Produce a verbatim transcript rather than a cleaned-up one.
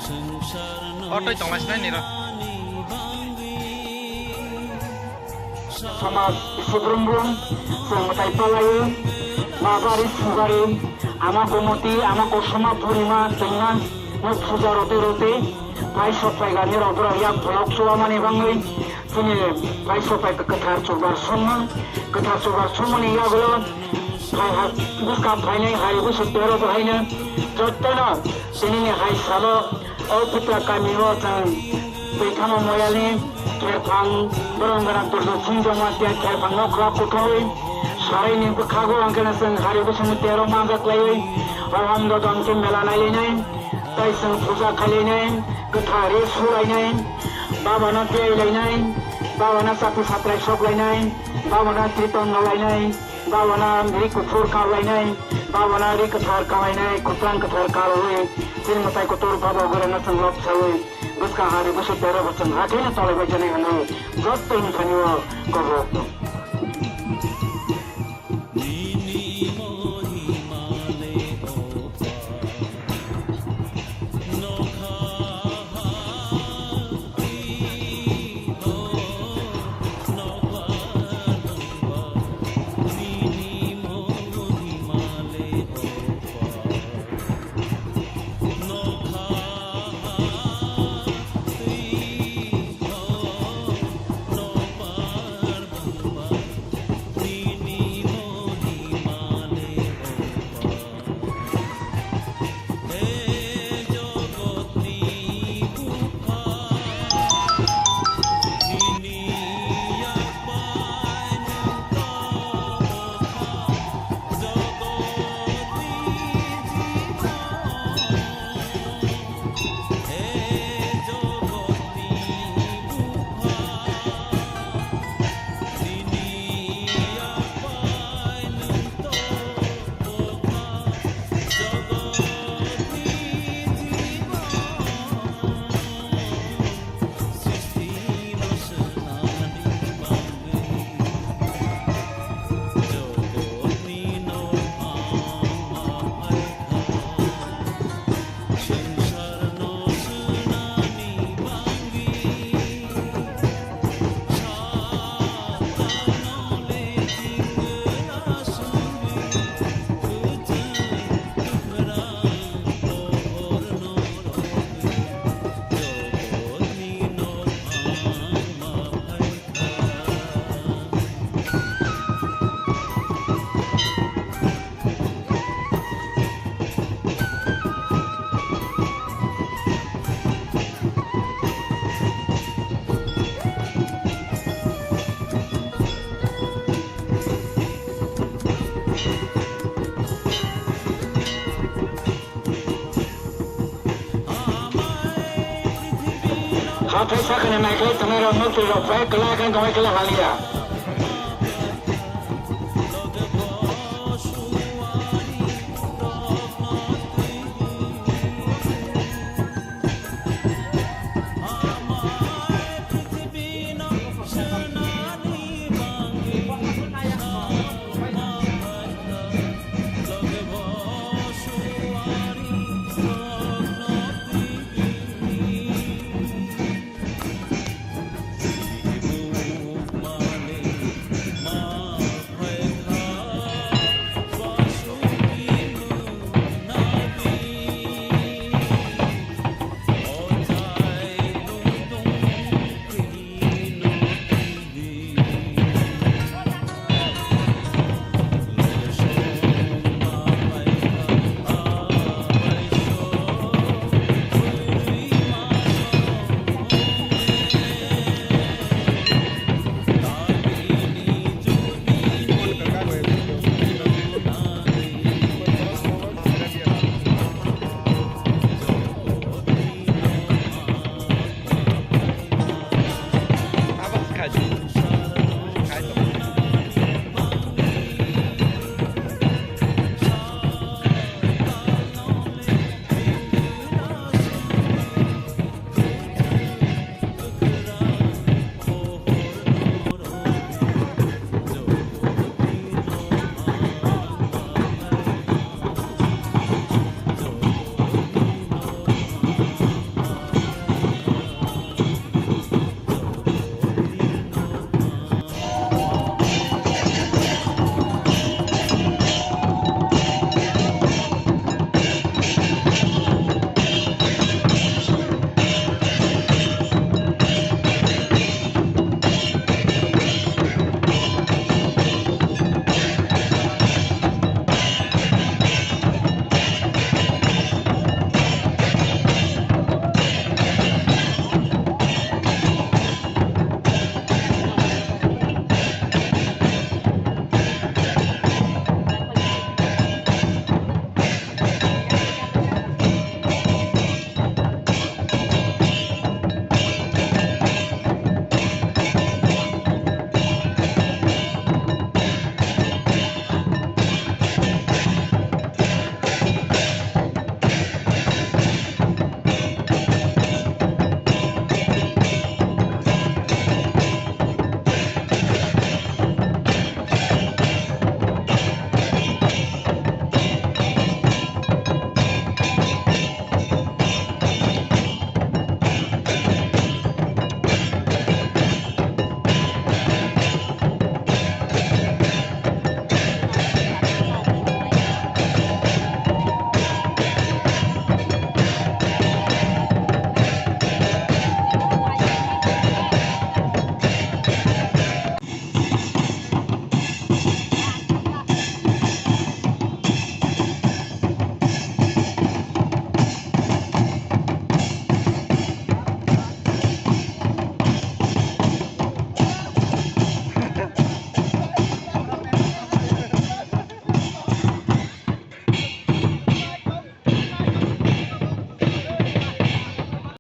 O twi tonglaisnai niro. Samaj bisi brum brum, chwng mwtai palaiwi, ma bari sugari, ama komoti, ama kosoma purima, chwngma, no puja rote rote, pai sok pai gani rok borok yak bolok chuwamani bangwi, chini pai sok pai kwthar chubar songma, kwthar chubar songmani yagulo, phai ha, bwskang phainai hai busu tero bo haino, jotono, chinini hai salo, O Pitra kami o chwng twi thamo moyalni kherphang borong gana Durjot Singh Jamatia kherphang no khwlak kuthoi sarai ni bwkhago ang khe na chwng hari bwswng tero manjak laiwi o ham dodon khe mela nailainai tei chwng puja khailainai kwthar ri sulainai baba no tei lainai baba no chati satrai sok lainai baba no triton no lainai. Bawana ri kuphur karlainai, bawana ri kwthar kalainai, kwtlang kwthar karwi, chini mwtai kotor baba gurano chwng lobsawi, bwskang hari bwswk tero bo chwng hakheno tolaibai jani hwnwi, jottoni thani o gobok. Hathai sakani naikolwi tongnai rok nukri rok bai kwlai khe tongwi kwlai haliya.